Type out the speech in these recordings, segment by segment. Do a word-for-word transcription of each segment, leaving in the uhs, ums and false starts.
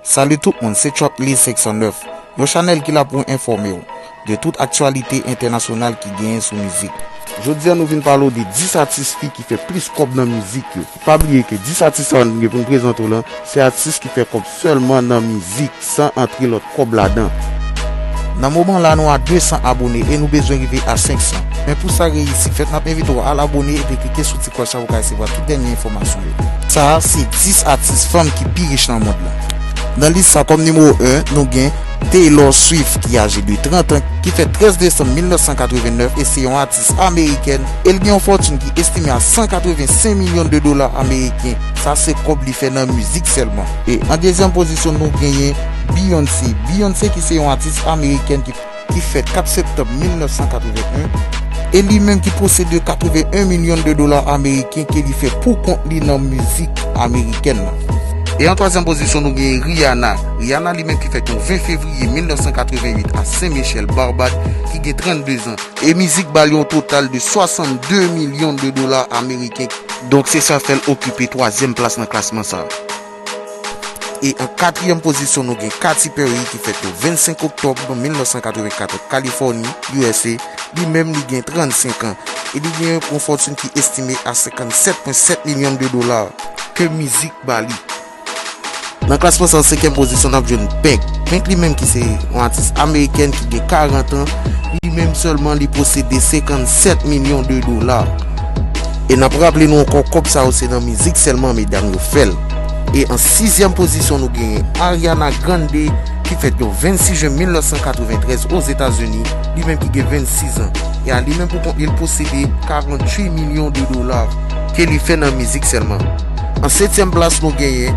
Salut tout moun, se Trap Liz senk san nèf, yon chanèl ki la pou enfòme w de tout aktyalite entènasyonal ki genyen sou mizik. Jodi a nou vin pale w de dis atis fi ki fè plis kòb nan mizik yo. Pa bliye ke dis atis sa a nou gen pou n prezante w lan, se atis ki fè kòb sèlman nan mizik, san antre lòt kòb ladan. Nan moman la nou a de san abone e nou bezwen rive a senk san. Men pou sa reyisi, fèt n ap envite w al abone epi klike sou ti klòch la pou w ka resevwa tout dènye enfòmasyon yo. Sa a se dis atis fanm ki pi rich nan mond lan. Nan lis sa, kòm nimewo en, nou gen Taylor Swift ki aje de trant an, ki fèt trèz desanm mil nèf san katreven nèf e se yon atis amerikèn e l gen yon fòtin ki estime a san katreven senk milyon de dola ameriken. Sa se kòb li fè nan mizik sèlman. E an dezyèm pozisyon nou genyen Beyoncé. Beyoncé ki se yon atis amerikèn ki ki fèt kat septanm mil nèf san katreven en, e li menm ki posede katreven en milyon de dola ameriken ke li fè pou kont li nan mizik amerikèn nan. E an twazyèm pozisyon nou genyen Rihanna. Rihanna li menm ki fèt yon ven fevriye mil nèf san katreven uit a Sen Michèl, Barbad, ki gen trannde zan. E mizik ba li yon total de swasannde milyon de dola ameriken. Donk se sa fè l okipe twazyèm plas nan klasman sa a. E an katriyèm pozisyon nou gen Katy Perry ki fèt le vennsenk oktòb mil nèf san katreven kat Kalifòni, U S A. Li menm li gen trannsenk an e li gen yon fòtin ki estime a senkannsèt pwen sèt milyon de dola ke mizik ba li. Nan klasman sa, an senkyèm pozisyon n ap jwenn Pink. Pink li menm ki se yon atis amerikèn ki gen karant an, li menm sèlman li posede senkannsèt milyon de dola. E n ap raple nou ankò, kòb sa yo se nan mizik sèlman medam yo fè l. E an sizyèm pozisyon nou genyen Ariana Grande ki fèt yon vennsis jen mil nèf san katreventrèz Ozetazini, li menm ki gen vennsis an. E a li menm pou kont li, l posede karannwit milyon de dola ke li fè nan mizik sèlman. An setyèm plas nou genyen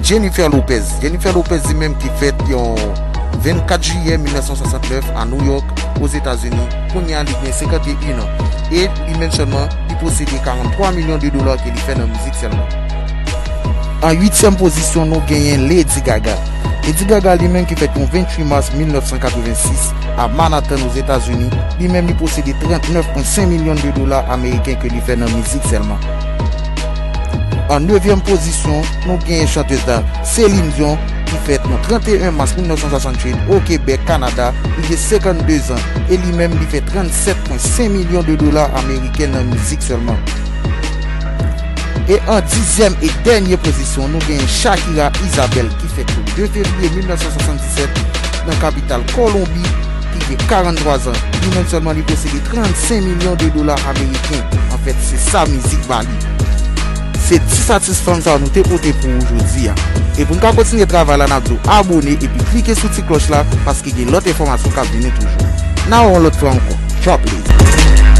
Jennifer Lopez. Jennifer Lopez li menm ki fèt yon vennkat jiyè mil nèf san swasannnèf a New York, Ozetazini. Kounye a li gen senkanteyen an. E li menm sèlman li posede karantwa milyon de dola ke li fè nan mizik sèlman. An uityèm pozisyon nou genyen Lady Gaga. Lady Gaga li menm ki fèt yon vennwit mas mil nèf san katrevensis a Manhattan, Ozetazini, li menm li posede trannèf pwen senk milyon de dola ameriken ke li fè nan mizik sèlman. An nevyèm pozisyon nou genyen chantèz la Celine Dion ki fèt nan trannteyen mas mil nèf san swasantuit o Québec, Canada. Li gen senkannde zan e li menm li fè trannsèt pwen senk milyon de dola ameriken nan mizik sèlman. E an dizyèm e dènye pozisyon nou genyen Shakira Isabel ki fèt le de fevriye mil nèf san swasanndisèt nan kapital Kolonbi, ki gen karanntrwa zan. Li menm sèlman li posede trannsenk milyon de dola ameriken. Anfèt se sa mizik ba li. Se dis atis fanm sa yo nou te pote pou ou jodi a. E pou n ka kontinye travay la, n ap di w abone epi klike sou ti klòch la paske gen lòt enfòmasyon k ap vini toujou. N a wè w yon lòt fwa ankò. Trap Liz.